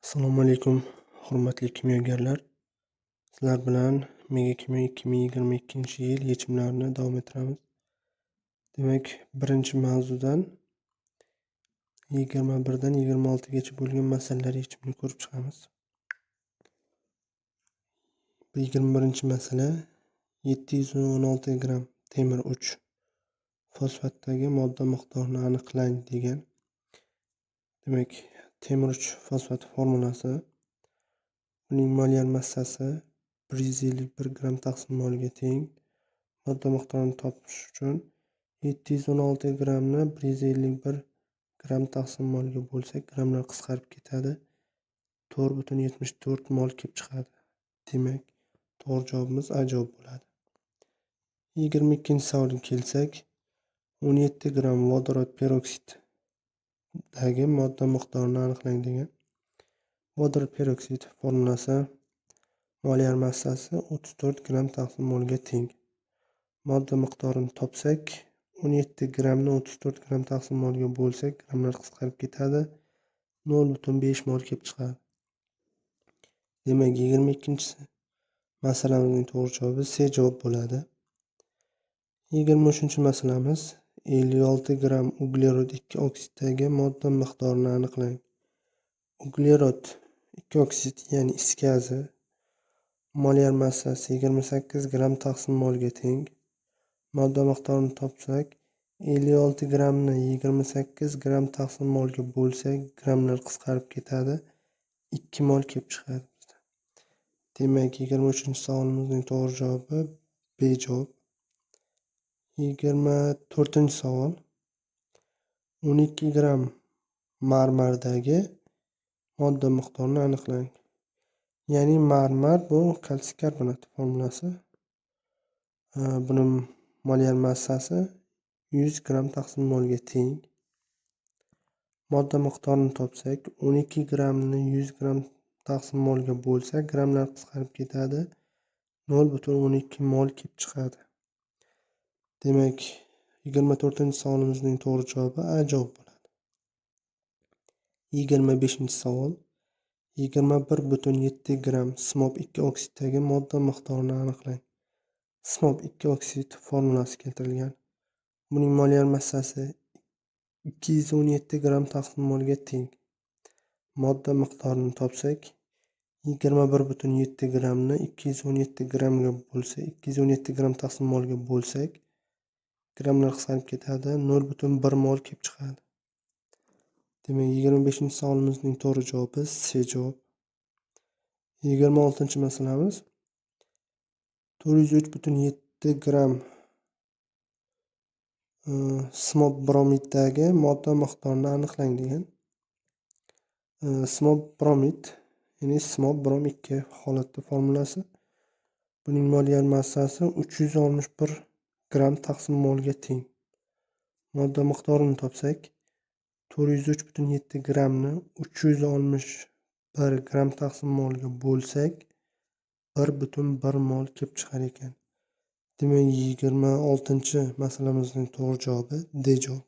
Assalomu alaykum, hurmatli kimyogarlar. Sizlar bilan Mega Kimyo 2022-yil yechimlarini davom ettiramiz. Demak, birinchi mavzudan 21 dan 26 gacha bo'lgan masalalar yechimini ko'rib chiqamiz. 21-masala 716 gram temir 3 fosfatdagi modda miqdorini aniqlang degan. Demak, temir 3 fosfat formulasi, buning molyar massasi 151 gram taqsim molga teng. Modda miqdorini topish uchun 716 grammni 151 gram taqsim molga bo'lsak, grammlar qisqarib ketadi. 4,74 mol kelib chiqadi. Demak, to'g'ri javobimiz A javob bo'ladi. 22-savolga kelsak, 17 gram vodorod peroksiddagi modda miqdorini aniqlang degan. Vodorod peroksid formulasi molyar massasi 34 gram taqsim molga teng. Modda miqdorini topsak, 17 grammni 34 gram taqsim molga bo'lsak, grammlar qisqarib ketadi. 0,5 mol kelib chiqadi. Demak, 22-masalamizning to'g'ri javobi C javob bo'ladi. 23-masalamiz 56 gram uglerod 2 oksiddagi modda miqdorini aniqlang. Uglerod 2 oksid, ya'ni is gazi molyar massasi 28 gram taqsim molga teng. Modda miqdorini topsak, 56 grammni 28 gram taqsim molga bo'lsak, grammlar qisqarib ketadi. 2 mol kelib chiqadi bizda. Demak, 23-savolimizning to'g'ri javobi B javob. 24-savol 12 gram marmardagi modda miqdorini aniqlang. Ya'ni marmar bu kalsiy karbonat formulasi. Buni molyar massasi 100 gram taqsim molga teng. Modda miqdorini topsak, 12 grammni 100 gram taqsim molga bo'lsak, grammlar qisqarib ketadi. 0,12 mol kelib chiqadi. Demak, 24-savolimizning to'g'ri javobi A javob bo'ladi. 25-savol 21,7 gram simob 2 oksiddagi modda miqdorini aniqlang. Simob 2 oksid formulasi keltirilgan. Buning molyar massasi 217 gram taqsim molga teng. Modda miqdorini topsak, 21,7 grammni 217 grammga bo'lsak, 217 gram taqsim molga bo'lsak, grammlar qisqarib ketadi, 0,1 mol kelib chiqadi. Demak, 25-savolimizning to'g'ri javobi C javob. 26-masalamiz 403,7 gram simob bromiddagi modda miqdorini aniqlang degan. Simob bromid, ya'ni simob brom 2 holatda formulasi. Buning molyar massasi 361 gram taqsim molga teng. Modda miqdorini topsak, 403,7 grammni 361 gram taqsim molga bo'lsak, 1,1 mol kelib chiqar ekan. Demak, 26-masalamizning to'g'ri javobi D javob.